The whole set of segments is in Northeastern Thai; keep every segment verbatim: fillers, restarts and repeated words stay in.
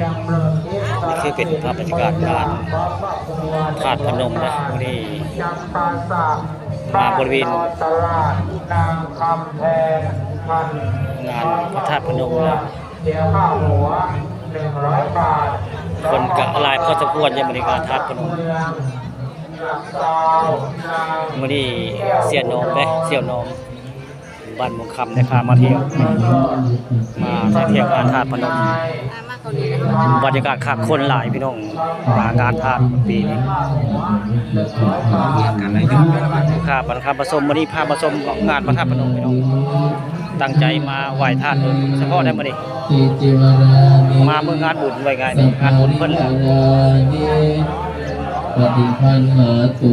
นี่คือเป็นภาพบรรยากาศงานธาตุพนมนะ วันนี้มาบริเวณ งานพระธาตุพนมนะ คนก็หลายพอสมควร ยังบรรยากาศธาตุพนม มื้อนี้เสี่ยหนอมเด้ เสี่ยหนอม บ้านม่วงคำได้พามาเที่ยว มาเที่ยวงานธาตุพนม บรรยากาศคัก คนหลายพี่น้อง มางานธาตุปีนี้ ครับ พามาชม มื้อนี้พามาชมงานพระธาตุพนมพี่น้อง ตั้งใจมาไหว้ธาตุโดยเฉพาะได้มื้อนี้ มาเมืองงานบุญไว้ไงนี่ งานบุญเพิ่น ปฏิคันหาตู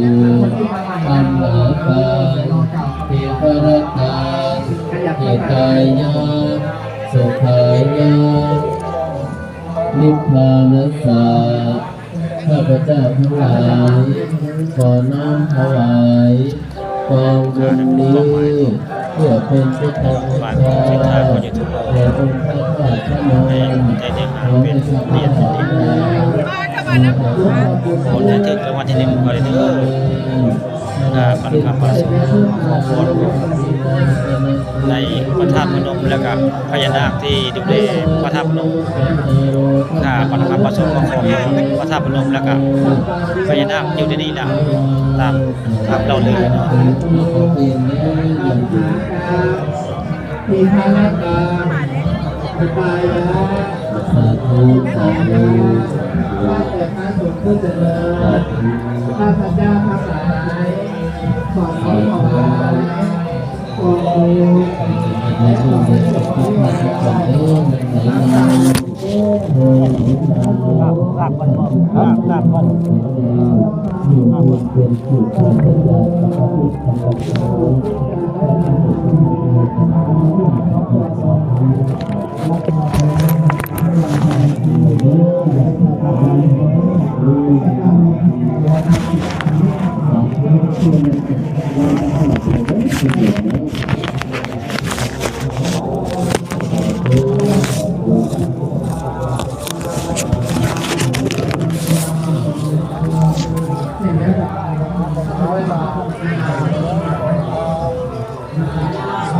อัมหากัง เทวรตา หิตายะ สุขายะ นิพพานัสสะ ข้าพเจ้าทั้งหลาย ขอน้อมถวาย กองบุญนี้ เพื่อเป็นพุทธบูชาแด่องค์พระธาตุพนม ขอให้ข้าพเจ้าทั้งหลาย ขอให้ถึงรางวัลที่หนึ่งก่อนเด้อ อ่า ปันคำประสงค์ขอพรในพระธาตุพนม แล้วก็พญานาคที่ดูแลพระธาตุพนม อ่า ปันคำประสงค์ขอพรพระธาตุพนม แล้วก็พญานาคอยู่ที่นี่นะ ตาม ครับ เราเลยเนาะ ทีฆนตา สตายะ สาธุ สาธุ ข้าแต่พระสงฆ์ผู้เจริญ ข้าพเจ้าทั้งหลาย ขอน้อมถวาย ขอ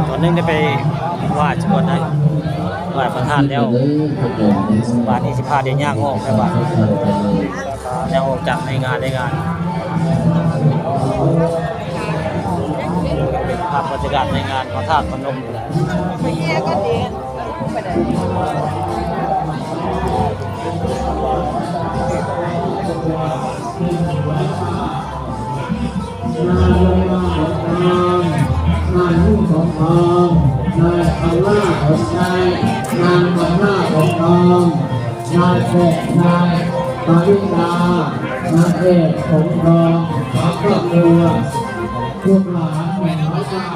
ตอนนึงได้ไปไหว้สกลนะ ไหว้พระธาตุแล้ว บาดนี้สิพาเดินย่างออกไปบาด ย่างออกจากในงาน ในงาน ภาพบรรยากาศในงานพระธาตุพนม นายพญาหงส์ทอง นายหงส์ทองคำ นายอำนาจหงส์ชัย นางอำนาจหงส์ทอง นายแขก นายปาริดา นางเอกหงส์ทอง พร้อมครอบครัว ลูกหลานหนึ่งร้อยเก้า